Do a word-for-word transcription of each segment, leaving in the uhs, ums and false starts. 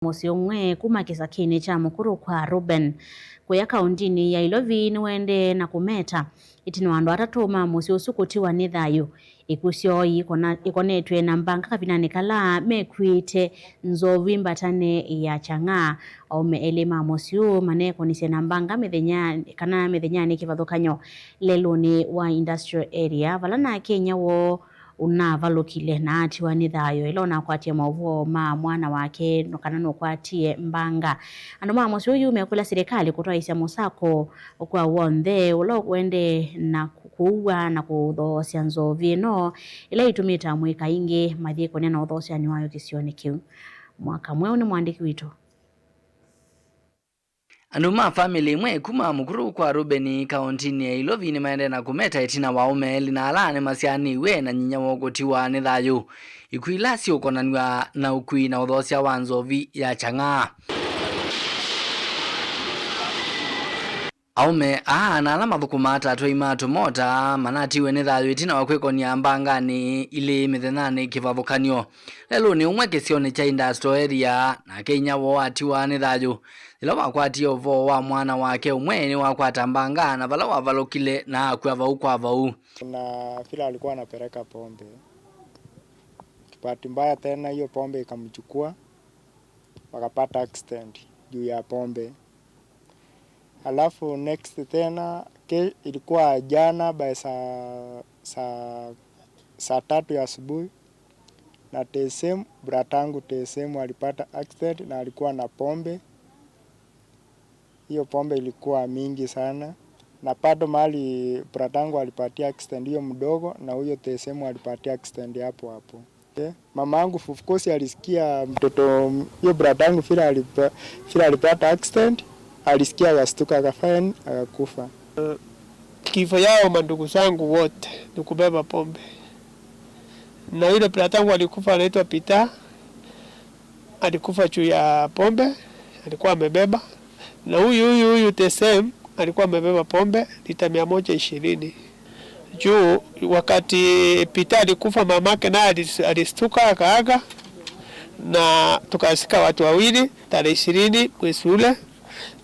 Mũsyĩ ũmwe kuma kĩsakĩnĩ kya Mũkuru kwa Reuben kũya kaũntĩnĩ ya Ilovi nĩwaendee na kũmeta ĩtina wa andũ atatũ ma mũsyĩ ũsu kũtiwa nĩ thayũ. Ikuũ syoo iikona-, ikonetw'e na mbanga kavindanĩ kala mekuĩte nzovi mbatanĩ ya Chang'aa. Aũme elĩ ma mũsyĩ ũũ manekonisye na mbanga mĩthenya, kana mĩthenyanĩ kĩvathũkany'o lelũnĩ wa Industrial Area, vala nake inyia woo ũnavalũkile na atiwa nĩ thayũ ĩla ũnakwatie maũvoo ma mwana wake no kana nũkwatie mbanga. Andũ ma mũsyĩ ũyũ mekũlya silikalĩ kũtwaĩsya mũsako kwa w'onthe ũla ũkwendee na kũua na kũthoosya nzovi ĩno ĩla ĩtũmĩte amũika aingĩ mathyĩkũnĩa na ũthoosyanĩ wayo kĩsionĩ kĩu. Mwaka Mweũ nĩ mwandĩki witũ. Andũ ma famĩlĩ ĩmwe kuma Mũkuru kwa Rubeni kaũntĩnĩ ya Ilovi nĩmaendee na kũmeta ĩtina wa aũme elĩ na ala nĩmasyaanĩw'e na nyinya woo kũtiwa nĩ thayũ. Ikuũ ila siũkonanw'a na ũkui na ũthoosya wa nzovi ya Chang'aa. Aũme aa na ala mathũkũmaa ta atwai ma tũmota manatiwe nĩ thayũ ĩtina wa kwĩkonia mbanganĩ ilĩ mĩthenyanĩ kĩvathũkany'o. Lelũnĩ ũmwe kĩsionĩ kya Industrial Area, nake inyia woo atiwa nĩ thayũ yĩla wakwatie ũvoo wa mwana wake ũmwe nĩwakwata mbanga na vala wavalũkile na akw'a vau kwa vau. Kuna vile alikuwa anapeleka pombe. Bahati mbaya tena hiyo pombe ikamchukua, wakapata accident juu ya pombe. Alafu next tena ke, ilikuwa jana by saa, saa, saa tatu ya asubuhi, na T S M, bratangu T S M alipata accident na alikuwa na pombe. Hiyo pombe ilikuwa mingi sana, na bado mahali bratangu alipatia accident hiyo mdogo, na huyo T S M alipatia accident hapo hapo. Eh, mama yangu, of course, alisikia mtoto, hiyo brother yangu vile alipa-, vile alipata accident, alisikia, akastuka, akafanya nini? Akakufa. Kifo yao mandugu zangu wote ni kubeba pombe. Na yule brother yangu alikufa anaitwa Peter, alikufa juu ya pombe alikuwa amebeba. Na huyu, huyu, huyu the same, alikuwa amebeba pombe lita mia moja ishirini. Juu wakati Peter alikufa, mamake naye alis-, alistuka, akaaga, na tukazika watu wawili tarehe ishirini mwezi ule,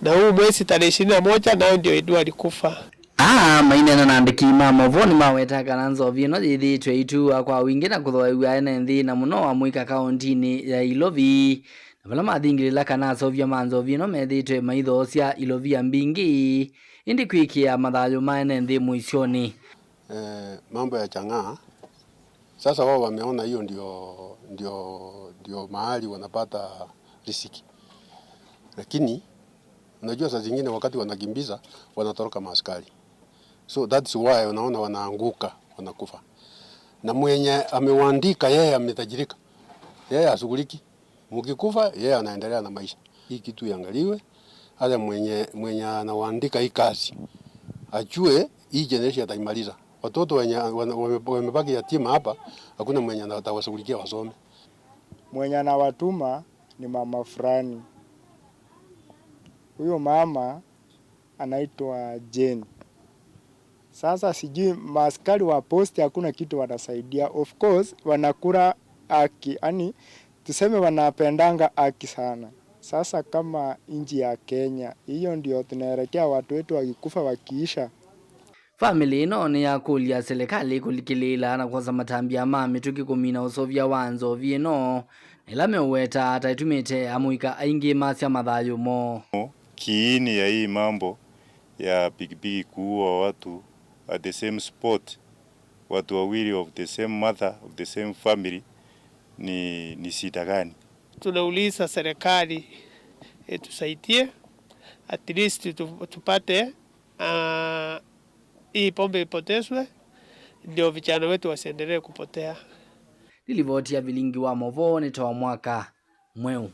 na huu mwezi tarehe ishirini na moja, nao ndio Edu alikufa. Aa maineena na andĩki ma maũvoo nĩmawetaa kana nzovi ĩno yĩthĩĩtwe ĩituwa kwa wingĩ na kũthoew'a ene nthĩ, na mũno amũika kaũntĩnĩ ya Ilovi, na vala mathingĩlĩla kana aseũvya ma nzovi ĩno methĩĩtwe maithoosya ilovia mbingĩ, ĩndĩ kwĩkĩa mathayũ ma ene nthĩ mũisyonĩ. Eh, mambo ya Chang'aa, sasa wao wameona hiyo ndio, ndio, ndio mahali wanapata riziki. Lakini unajua, saa zingine wakati wanakimbiza, wanatoroka maaskari. So that's why unaona wanaanguka, wanakufa. Na mwenye amewaandika, yeye ametajirika. Yeye hashughuliki. Mkikufa, yeye anaendelea na maisha. Hii kitu iangaliwe, hata mwenye, mwenye anawaandika hii kazi, ajue hii generation ataimaliza. Watoto wenye, wame-, wame-, wamebaki yatima hapa, hakuna mwenye atawashughulikia wasome. Mwenye anawatuma ni mama fulani. Huyo mama anaitwa Jane. Sasa sijui maaskari wa posti hakuna kitu wanasaidia. Of course, wanakula haki, yani tuseme wanapendanga haki sana. Sasa kama nchi ya Kenya, hiyo ndio tunaelekea, watu wetu wakikufa wakiisha. Famĩlĩ ĩno nĩyakũlya silikalĩ kũlikĩlĩĩla na kwosa matambya ma mĩtũkĩ kũmina ũseũvya wa nzovi ĩno, na ĩla meũweta ta ĩtumĩte amũika aingĩ masya mathayũ moo. Kiini ya hii mambo ya pikipiki kuua watu at the same spot, watu wawili of the same mother, of the same family, ni, ni shida gani? Tunauliza serikali itusaidie, at least tu-, tupate, ah, hii pombe ipotezwe, ndio vijana wetu wasiendelee kupotea. Nĩ livoti ya vilingi wa maũvoo nĩ ta wa Mwaka Mweũ.